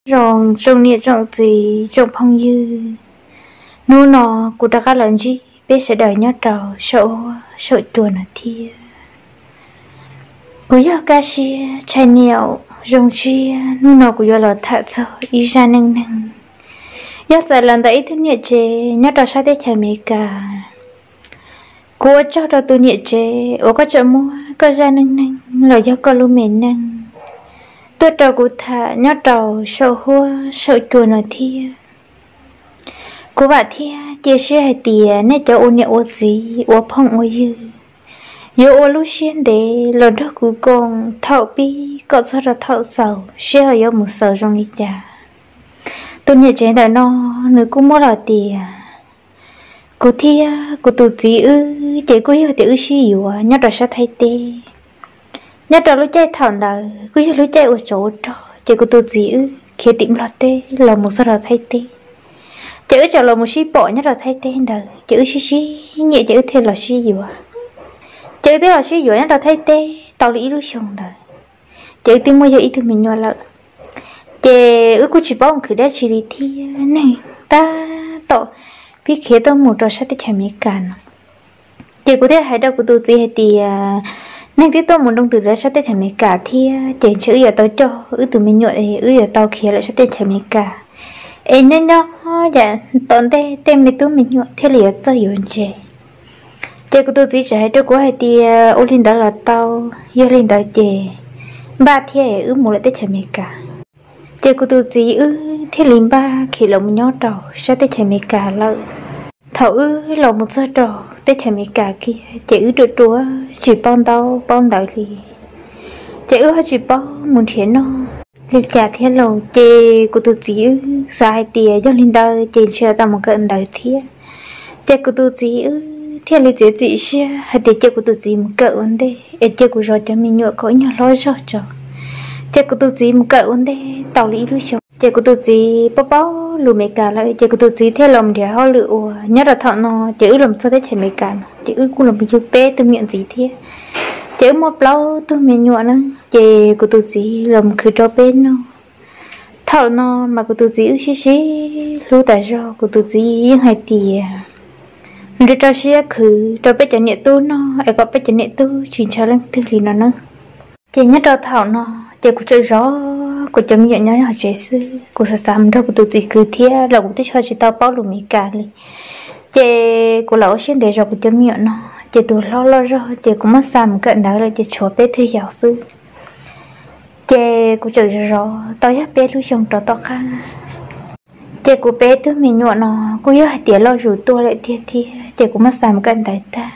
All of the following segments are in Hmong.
Zoo tsoom niam tsoom txiv tsoom phooj ywg, hnub no kuv rov qab los ntsib peb sawv daws nyob rau saum huab saum cua no thiab. Kuv yog Kaj Siab Tshaj Niam, zoo siab hnub no kuv yuav los tham txog ib zaj neej neeg, yog txawm los ntawm ib tug niam tsev nyob rau sab teb chaws Amelikas. Kuv ua tsaug rau tus niam tsev uas koj tseem muab koj zaj neej neeg los yog koj lub me neej tuaj rau kuv tham nyob rau saum huab saum cua no thiab. Kuv vam thiab cia siab hais tias nej cov ua niam ua txiv ua phooj ua ywg yuav ua lub siab ntev los nrog kuv koom thaum pib kom txog rau thaum xaus seb ho yuav mus xaus zoo li cas. Tus niam tsev ntawm no nws kuj muab los tias kuv thiab kuv tus txiv wb ces kuj yog tias wb sib yuav nyob rau sab Thaib teb. Nyob rau lub caij thaum ntawd kuj yog lub caij ua tsov ua rog ces kuv tus txiv wb khiav tim Nplog teb los mus txog rau Thaib teb. Ces wb txawm los mus sib pom nyob rau Thaib teb ntawd ces wb sib sib nyiam ces wb thiaj los sib yuav. Ces wb twb los sib yuav nyob rau Thaib teb tau li ib lub xyoo ntawd, ces wb twb muaj yog ib tug me nyuam lawm. Ces wb kuj tsis paub khwv dab tsi li thiab, neeg tab tom pib khiav tuaj mus rau sab teb chaws Amelikas no. Ces kuv thiaj hais rau kuv tus txiv hais tias neeg twb tuaj mus nroo ntws rau sab teb chaws Amelikas thiab ces ntshe wb yuav tau coj wb tus me nyuam, wb yuav tau khiav lawm sab teb chaws Amelikas, es nyob nyob yam tom ntej tej me tub me nyuam thiaj li yuav txawj yuav ntse. Ces kuv tus txiv txawm hais rau kuv hais tias ua li ntawd los tau, yog li ntawd ces npaj thiab wb mus lawm teb chaws Amelikas. Ces kuv tus txiv wb thiaj li npaj khiav los mus nyob rau sab teb chaws Amelikas lawm. Thaum wb los mus txog rau teb chaws Amelikas kiag ces wb ruam ruam tsis paub ntaub paub ntawv li, ces wb ho tsis paub mus nrhiav noj li cas thiab lauj. Ces kuv tus txiv wb xav hais tias yog li ntawd ces ntshe tau mus kawm ntawv thiab. Ces kuv tus txiv wb thiaj li txiav txim siab hais tias cia kuv tus txiv mus kawm ua ntej es cia kuv zov cov me nyuam kom ib nyuag hlob zog tso. Ces kuv tus txiv mus kawm ua ntej tau li ib lub xyoo ces kuv tus txiv paub paub lus Amelikas lawm ces kuv tus txiv thiaj los nrhiav hauj lwm ua. Nyob rau thaum no ces wb los txog teb chaws Amelikas no ces wb kuj los yug peb tug me nyuam ntxiv thiab. Ces wb muaj plaub tug me nyuam na, ces kuv tus txiv los khwv rau peb noj. Thaum no mas kuv tus txiv wb sib sib hlub tas zog, kuv tus txiv yeej hais tias nws rau siab khwv rau peb cov niam tub noj es kom peb cov niam tub tsis ntshaw leej twg li no na. Ces nyob rau thaum no ces kuv txawm zov kuv cov me nyuam nyob hauv tsev xwb, kuv xav xav mus nrog kuv tus txiv khwv thiab los kuv twb tsis tau paub lus Amelikas li. Ces kuv lam ua siab ntev zov kuv cov me nyuam no, ces tus hlob loj zog ces kuv muab xa mus kawm ntawv lawm ces tshuav peb tug yau xwb. Ces kuv txawm zov zov tau yog peb lub xyoo rov tom qab, ces kuv peb tug me nyuam no kuj yog hais tias loj zus tuaj lawm tiag thiab ces kuv muab xa mus kawm ntawv tag.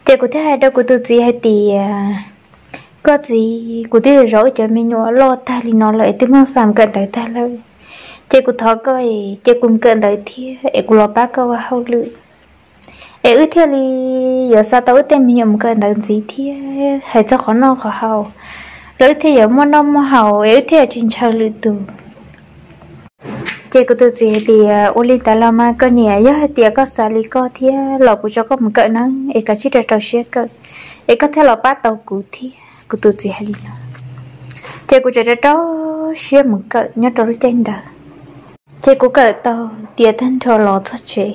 Ces kuv thiaj hais rau kuv tus txiv hais tias, koj txiv, kuv twb zov wb cov me nyuam loj tag li no lawm es twb muab xa mus kawm ntawv tag lawm, ces kuv thov koj es cia kuv mus kawm ntawv thiab es kuv los pab koj ua hauj lwm, es wb thiaj li yuav xa tau wb tej me nyuam mus kawm ntawv ntxiv thiab hais txog qhov noj qhov haus los wb thiaj yuav muaj noj muaj haus es wb thiaj yuav tsis ntshaw lwm tus. Ces kuv tus txiv hais tias ua li ntawd los mas koj niam, yog hais tias koj xav li koj thiab los kuv tso koj mus kawm na, es kav tsij rau rau siab kawm, es koj thiaj los pab tau kuv thiab. Kuv tus txiv hais li no, ces kuv txawm rau rau siab mus kawm nyob rau lub caij ntawd. Ces kuv kawm tau tiav tag nrho los txog tsev,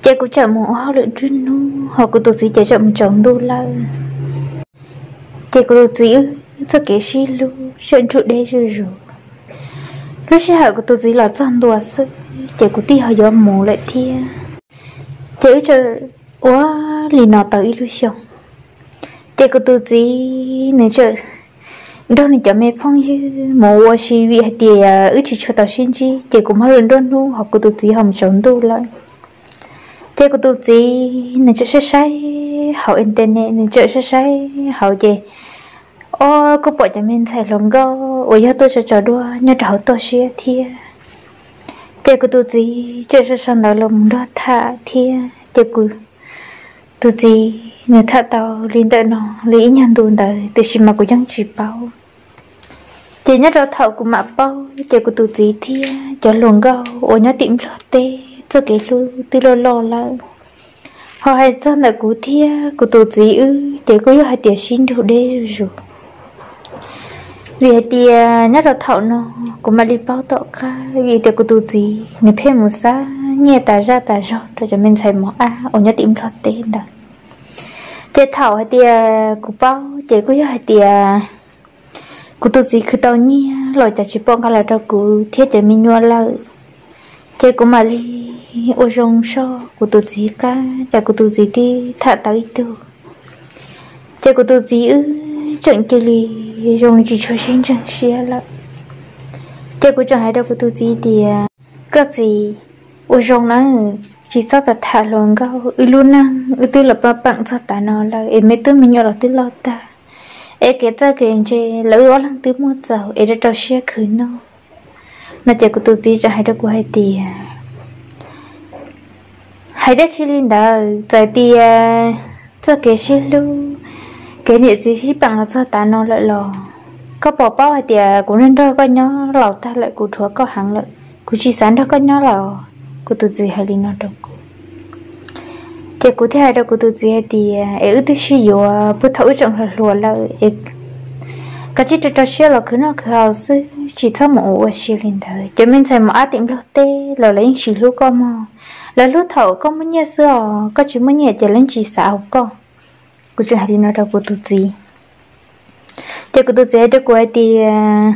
ces kuv txawm mus ua hauj lwm nruab hnub ho kuv tus txiv ces txawm mus tsaus ntuj lawm. Ces kuv tus txiv wb txoj kev sib hlub txawm nrug deb zuj zus. Lub sij hawm kuv tus txiv los txog ntua xwb ces kuv twb ho yuav mus lawm thiab. Ces wb txawm ua li no tau ib lub xyoo, ces kuv tus txiv nws txawm nrog nws cov me phooj ywg mus ua si vim hais tias wb tsis tshua tau sib ntsib ces kuv mus hauj lwm nruab hnub ho kuv tus txiv ho mus tsaus ntuj lawm. Ces kuv tus txiv nws txawm saib saib hauv internet, nws txawm saib saib hauv ces, o, kuj pom cov me ntxhais hluas nkauj uas yog tuaj tso tso duab nyob rau hauv toj siab thiab. Ces kuv tus txiv txawm sau sau ntawv los mus nrog tham thiab ces kuv tus txiv nws tham tau li ntawm no li ib nyuag ntu ntawd tiam sis mas kuv yeej tsis paub. Ces nyob rau thaum kuv mam paub ces kuv tus txiv thiab cov hluas nkauj uas nyob tim Nplog teb txoj kev hlub twb loj loj lawm. Ho hais txog ntawm kuv thiab kuv tus txiv wb ces kuj yog hais tias sib nrug deb zuj zus. Vim hais tias nyob rau thaum no kuv mam li paub tom qab vim tias kuv tus txiv nws pheej mus xa nyiaj tas zaj tas zog rau cov me ntxhais mos ab uas nyob tim Nplog teb ntawd. Ces thaum hais tias kuv paub ces kuj yog hais tias kuv tus txiv khwv tau nyiaj los cas tsis pom nqa los rau kuv thiab cov me nyuam lawm. Ces kuv mam li ua zoo soj kuv tus txiv qab, cas kuv tus txiv twb tham tau ib tug. Ces kuv tus txiv wb tseem cia li zoo tsis tshua sib ntseeg siab lawm. Ces kuv tseem hais rau kuv tus txiv tias, koj txiv, ua zoo nawb, tsis txhob tham hluas nkauj, wb lub neej wb twb los pab peem txog tav no lawm es me tub me nyuam los twb loj tag, es kev txawj kev ntse los wb ob leeg twb muaj txaus es rau rau siab khwv noj. No ces kuv tus txiv tseem hais rau kuv hais tias, hais dab tsi li ntawd, txawm tias txoj kev sib hlub, kev niam txiv sib peem los txog tav no lawm los koj puas paub hais tias kuv nrog nrog koj nyob laus tag lawm, kuv dhuav koj heev lawm, kuv tsis xav nrog koj nyob lawm. Kuv tus txiv hais li no rau kuv. Ces kuv thiaj hais rau kuv tus txiv hais tias, es wb twb sib yuav puag thaum wb tseem hluas hluas lawm es koj cia li rau rau siab los khwv noj khwv haus xwb, tsis txhob mus ua ua si li ntawd. Cov me ntxhais mos ab tim Nplog teb los lawv yeej tsis hlub koj mog, lawv hlub thaum koj muaj nyiaj xwb os, koj tsis muaj nyiaj ces lawv tsis xav hauv koj. Kuv tseem hais li no rau kuv tus txiv. Ces kuv tus txiv hais rau kuv hais tias,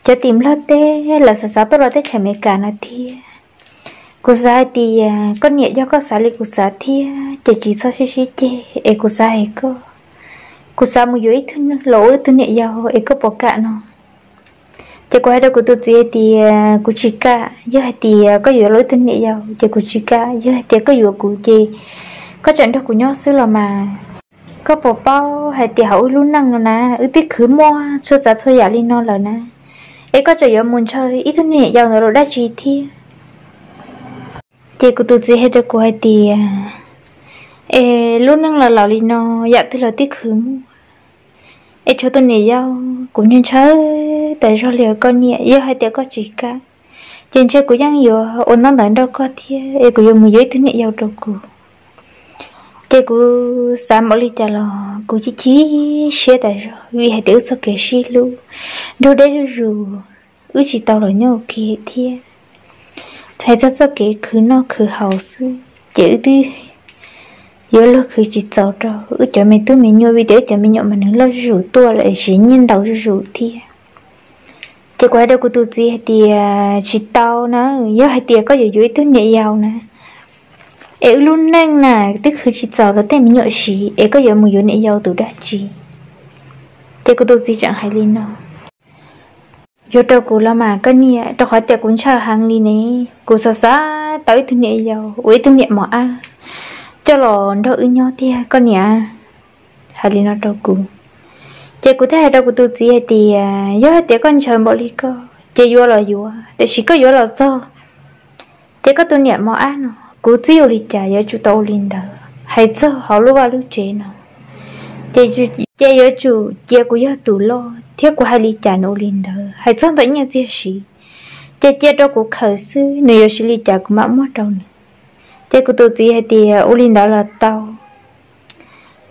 cov tim Nplog teb lawv xav xav tuaj rau teb chaws Amelikas no thiab. Kuv xav hais tias koj niam yog koj xav li kuv xav thiab ces tsis txhob sib sib ceg es kuv xav hais koj, kuv xav mus yuav ib tug los ua ib tug niam yau es koj puas kam no? Ces kuv hais rau kuv tus txiv hais tias kuv tsis kam, yog hais tias koj yuav los ib tug niam yau ces kuv tsis kam, yog hais tias koj yuav kuv ces koj tseem nrog kuv nyob xwb los mas. Koj puas paub hais tias hauv wb lub neej no na, wb twb khwv muaj txhua tsav txhua yam li no lawm na, es koj tseem yuav mus ntshaw ib tug niam yau ntawd los dab tsi thiab? Ces kuv tus txiv hais rau kuv hais tias, es lub neej los laus li no, yam twg los twb khwv muaj, es tshuav tus niam yau, kuv ntshaw tas zog li os koj niam. Yog hais tias koj tsis kam ces ntshe kuv yeej yuav ua ntaub ntawv nrog koj thiab es kuv yuav mus yuav ib tug niam yau rau kuv. Ces kuv xav npaum li cas los kuv chim chim siab tas zog vim hais tias wb txoj kev sib hlub nrug deb zuj zus, wb tsis tau los nyob ua ke thiab. Hais txog txoj kev khwv noj khwv haus xwb ces wb twb yuav luag khwv tsis txaus rau wb cov me tub me nyuam vim tias wb cov me nyuam mas nws loj zuj zus tuaj lawm, siv nyiaj ntau zuj zus thiab. Ces kuv hais rau kuv tus txiv hais tias tsis tau na, yog hais tias koj yuav yuav ib tug niam yau na, es wb lub neej na twb khwv tsis txaus rau tej me nyuam siv es koj yuav mus yuav niam yau tus dab tsi? Ces kuv tus txiv tseem hais li no, yuav rau kuv los mas koj niam, rau qhov tias kuv ntshaw heev li ne, kuv xav xav tau ib tug niam yau uas ib tug niam mos ab coj los nrog wb nyob tiag koj niam. Hais li no rau kuv. Ces kuv thiaj hais rau kuv tus txiv hais tias yog hais tias koj ntshaw npaum li koj ces yuav los yuav, tiam sis koj yuav los txog ces koj tus niam mos ab no kuv txib ua li cas yuav tsum tau ua li ntawd. Hais txog hauv lub vaj lub tsev no ces yuav tsum cia kuv yog tus loj thiab kuv hais li cas nws ua li ntawd. Hais txog ntawm nyiaj txiag siv ces cia rau kuv khaws xwb, nws yuav siv li cas kuv mam muab rau nws. Ces kuv tus txiv hais tias ua li ntawd los tau.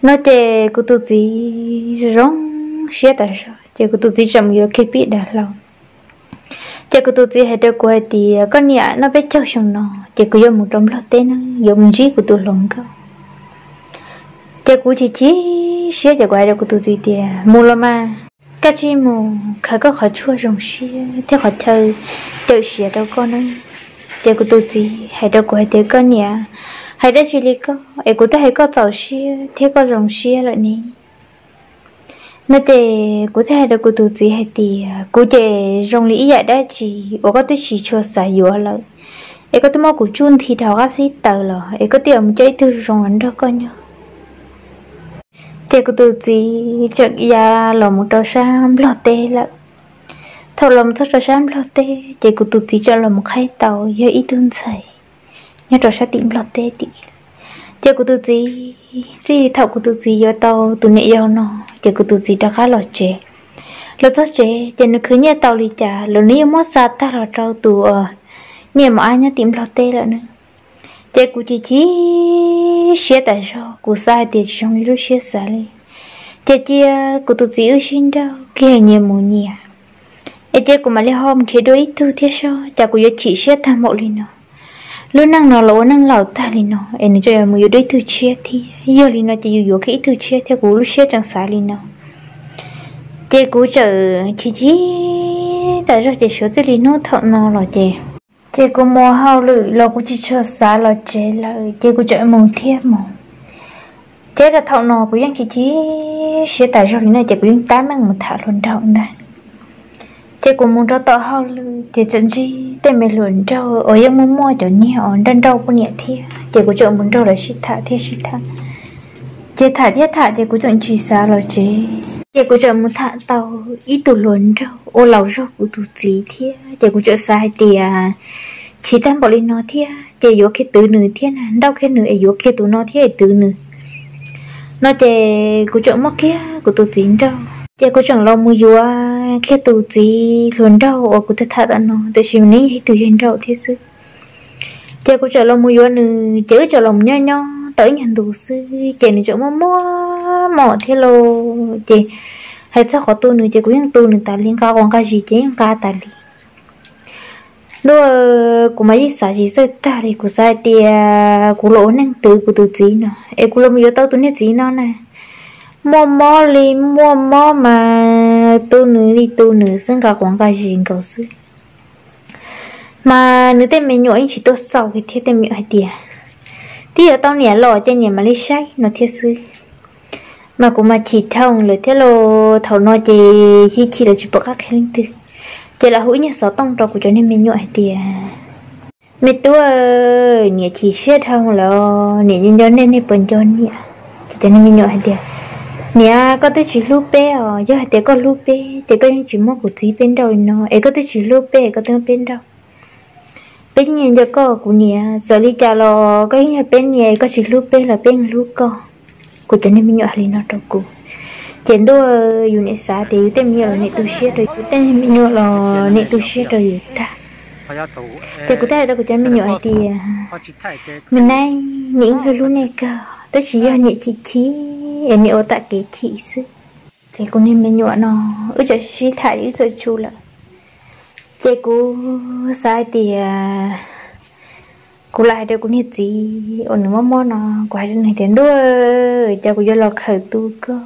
No ces kuv tus txiv zoo siab tas zog ces kuv tus txiv tseem mus yuav kiag pib dav hlau. Ces kuv tus txiv hais rau kuv hais tias koj niam, noj peb caug xyoo no ces kuv yuav mus rau Nplog teb ne, yuav mus ntsib kuv tus hluas nkauj. Ces kuv chim chim siab ces kuv hais rau kuv tus txiv tias mus los mas, koj cia li mus khaws koj qhov tshuaj zoo siab thiab qhov chaw cawm siav rau koj ne. Ces kuv tus txiv hais rau kuv hais tias koj niam, hais dab tsi li koj es kuv twb hais koj txaus siab thiab koj zoo siab lawm ne. No ces kuv thiaj hais rau kuv tus txiv hais tias kuv ces zoo li ib yam dab tsi uas koj twb tsis tshua xav yuav lawm, es koj twb muab kuv tsuj nthi rau hauv qab xib taws los es koj twb yuav mus coj ib tug zoo los nrog koj nyob. Ces kuv tus txiv tseem ya los mus rau sab Nplog teb lawm. Thaum los mus txog rau sab Nplog teb ces kuv tus txiv tseem los mus qhaib tau yog ib tug ntxhais nyob rau sab tim Nplog teb tim. Ces kuv tus txiv, txij thaum kuv tus txiv yuav tau tus niam yau no ces kuv tus txiv rov qab los tsev. Los txog tsev ces nws khwv nyiaj tau li cas los nws yeej muab xa tag los rau tus niam mos ab nyob tim Nplog teb lawm ne. Ces kuv chim chim siab tas zog, kuv xav hais tias tsis zoo li lub siab xav li. Ces cia kuv tus txiv wb sib nrauj kiag nyias mus nyias, es cia kuv mam li ho mus nrhiav dua ib tug thiab seb cas kuv yuav chim siab tag npaum li no. Lub neej no los ua neej laus tag li no es nws tseem mus yuav dua ib tug tshiab thiab. Yog li no ces yus yuav kiag ib tug tshiab thiab, kuv lub siab tseem xav li no. Ces kuv txawm chim chim tas zog ces suav txij li hnub thaum no los ces, ces kuv mus hauj lwm los kuv tsis tshua xav los tsev lawm ces kuv txawm mus thiab mus. Ces rau thaum no kuv yeej chim chim siab tas zog li no ces kuv yeej tab meeg mus tham hluas nraug ntag. Ces kuv mus rau tom hauj lwm ces txawm ntsib tej me hluas nraug uas yeej muaj muaj cov niag uas nrauj nrauj poj niam thiab, ces kuv txawm mus nrog lawv sib tham thiab sib tham. Ces tham thiab tham ces kuv txawm tsis xav los tsev, ces kuv txawm mus tham tau ib tug hluas nraug uas laus zog kuv tus txiv thiab, ces kuv txawm xav hais tias chim tag npaum li no thiab ces yuav kiag twv nws thiab na, nrauj kiag nws es yuav kiag tus no thiab es twv nws no ces kuv txawm muab kiag kuv tus txiv nrauj, ces kuv txawm los mus yuav kiag tus txiv hluas nraug uas kuv tham tham tom no, tiam sis nws yog ib tug yawg nraug thiab xwb. Ces kuv txawm los mus yuav nws ces wb txawm los mus nyob nyob tau ib nyuag ntus xwb ces nws txawm muaj muaj mom thiab lauj. Ces hais txog qhov tu nws ces kuv yeej tu nws tas li, nqa quav nqa zis ces yeej nqa tas li. Ntuj, kuv mas yeej xav tsis txawj tag li, kuv xav hais tias kuv los ua neej twv kuv tus txiv no es kuv los mus yuav tau tus niag txiv no na, muaj mob li muaj mob mas tu nws li tu nws xwb, nqa quav nqa zis nkaus xwb. Mas nws tej me nyuam yeej tsis tuaj xauj kiag thiab, tej me nyuam hais tias twb yuav tau niam los ces niam mam li saib no thiab xwb. Mas kuv mas chim dhau lawm thiab los thaum no ces chim chim lawm tsis pom qab qhia leej twg, ces lam hu ib nyuag xov tooj rau kuv cov niag me nyuam hais tias, me tub, niam chim siab dhau lawm, niam nco nco nej, nej puas nco niam? Ces cov niag me nyuam hais tias, niam, koj twb tsis hlub peb os, yog hais tias koj hlub peb ces koj yeej tsis muab kuv txiv peb nrauj li no, es koj twb tsis hlub peb es koj twb muab peb nrauj. Peb nyiaj nco koj kuv niam, txawm li cas los koj yeej yog peb niam, koj tsis hlub peb los peb yeej hlub koj. Kuv cov niag me nyuam hais li no rau kuv. Ces ntuj, yus niam xav tias yus tej me nyuam los niam tu siab rau yus, tej me nyuam los niam tu siab rau yus tag. Ces kuv thiaj hais rau kuv cov me nyuam hais tias, me nab, niam yeej hlub hlub nej kawg, tab sis yog niam chim chim es niam ua tam kev chim xwb. Ces kuv niag me nyuam no, wb txawm sib tham wb txawm tsum lawm. Ces kuv xav hais tias kuv lam hais rau kuv niag txiv uas nws mob mob no, kuv hais rau nws tias, ntuj, cas kuv yuav los khawm tu koj,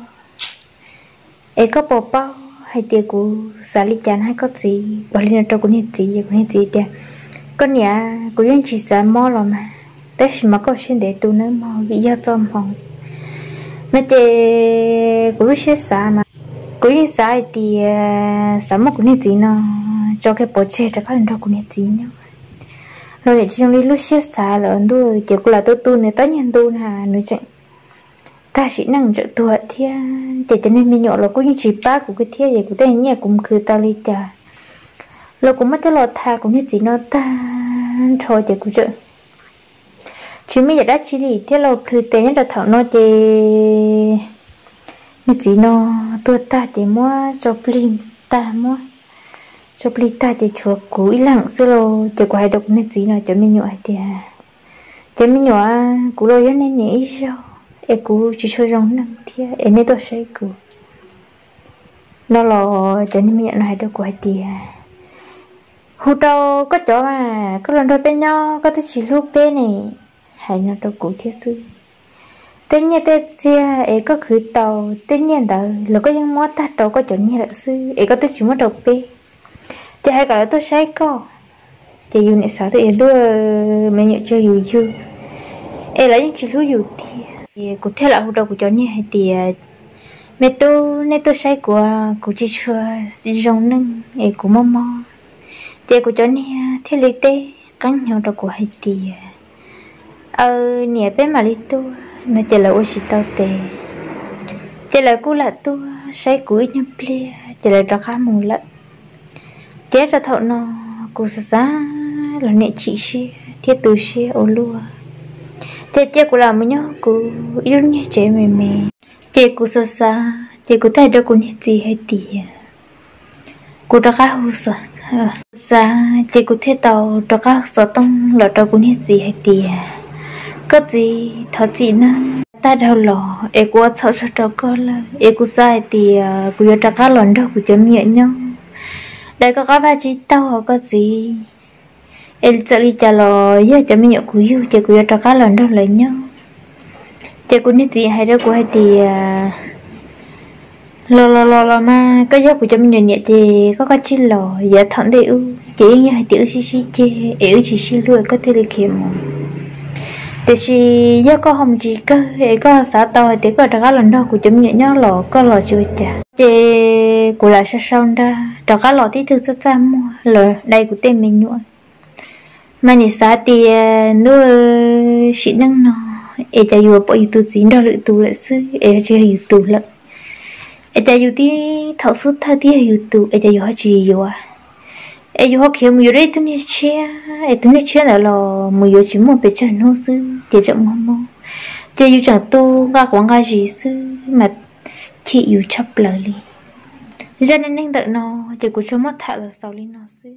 es koj puas paub hais tias kuv xav li cas na koj txiv? Kuv hais li no rau kuv niag txiv, kuv niag txiv tias, koj niam, kuv yeej tsis xav mob los mas, tab sis mas koj siab ntev tu nawb mog, vim yog txoj hmoov no ces kuv lub siab xav mas kuv yeej xav hais tias xav muab kuv niag txiv no tso kiag pov tseg rov qab los nrog kuv niag txiv nyob. Los niam tsis zoo li lub siab xav lawm ntuj, ces kuv lam tu tu nws tau nyuag ntu na nws tseem tag sim neej tseem tuag thiab. Ces cov niag me nyuam los kuj yeej tsis pab kuv kiag thiab, ces kuv tej nyiaj kuv mus khwv tau li cas los kuv muab coj los tha kuv niag txiv no tag nrho, ces kuv tseem tsis muaj yam dab tsi li thiab los plhws tes nyob rau thaum no ces niag txiv no tuag tag ces muab tso plig tag, muab tso plig tag ces tshuav kuv ib leeg xwb lauj. Ces kuv hais rau kuv niag txiv no cov me nyuam hais tias, cov me nyuam, kuv los yog nej niam ib zaug es kuv tsis tshua zoo neej thiab es nej tuaj saib kuv no los cov niag me nyuam no hais rau kuv hais tias, hu rau koj cov mas koj los nrog peb nyob, koj twb tsis hlub peb ne. Hais no rau kuv thiab xwb. Tej nyiaj tej txiag es koj khwv tau, tej nyiaj ntawd los koj yeej muab tag rau koj cov niag lawm xwb es koj twb tsis muab rau peb. Ces hais kom lawv tuaj saib koj. Ces yus niam xav tias ntuj, me nyuam tsis yog yus yug es lawv yeej tsis hlub yus tiag. Ces kuv thiaj lam hu rau kuv cov niag hais tias, me tub, nej tuaj saib kuv, kuv tsis tshua zoo neej es kuv mob mob. Ces kuv cov niag thiaj li teb qeeb hnyo rau kuv hais tias, aw, niam, peb mam li tuaj no ces lawv ua tsis tau tes. Ces lawv kuj lam tuaj saib kuv ib nyuag pliag ces lawv rov qab mus lawm. Ces rau thaum no kuv xav xav los niam chim siab thiab tu siab ua luaj. Ces cia kuv lam mus nyob kuv ib lub niag tsev me me. Ces kuv xav xav ces kuv thiaj hais rau kuv niag txiv hais tias, kuv rov qab hu xov, xav ces kuv thiaj tau rov qab hu xov tooj los rau kuv niag txiv hais tias, koj txiv, thov txim nawb. tag dhau los es kuv ua txhaum txog rau koj lawm, es kuv xav hais tias kuv yuav rov qab los nrog kuv cov me nyuam nyob. Dai koj qab vaj tsib taug os koj txiv, es txawm li cas los yog cov me nyuam kuv yug ces kuv yuav rov qab los nrog lawv nyob. Ces kuv niag txiv hais rau kuv hais tias, los los los los mas koj yog kuv cov me nyuam niam ces koj, koj tsis los, yav thaum ntej wb ces yeej yog hais tias wb sib sib ceg es wb tsis sib hlub es koj thiaj li khiav mus. Tiam sis yog koj ho mus tsis kawg es koj xav tau hais tias koj rov qab los nrog kuv cov me nyuam nyob los koj los tsis ua cas. Ces kuv lam sau sau nra rov qab los tib tug txaj txaj muag los dai kuv tej me nyuam. Mas nim xav tias ntuj, sim neej no es cas yus pom yus tus txiv nrog lwm tus lawm xwb es tsis yog yus tus lawm. Es cas yus tib thaum xub thawj twb yog yus tus es cas yus ho tsis yuav, es yus ho khiav mus yuav dua ib tug niag tshiab es tus niag tshiab ntawd los mus yuav tsis muaj pes tsawg hnub xwb ces tseem muaj mob, ces yus tseem tu nqa quav nqa zis xwb mas chim yus tshaj plaws li. Zaj neej neeg ntawm no ces kuv tsuas muab tham los xaus li no xwb.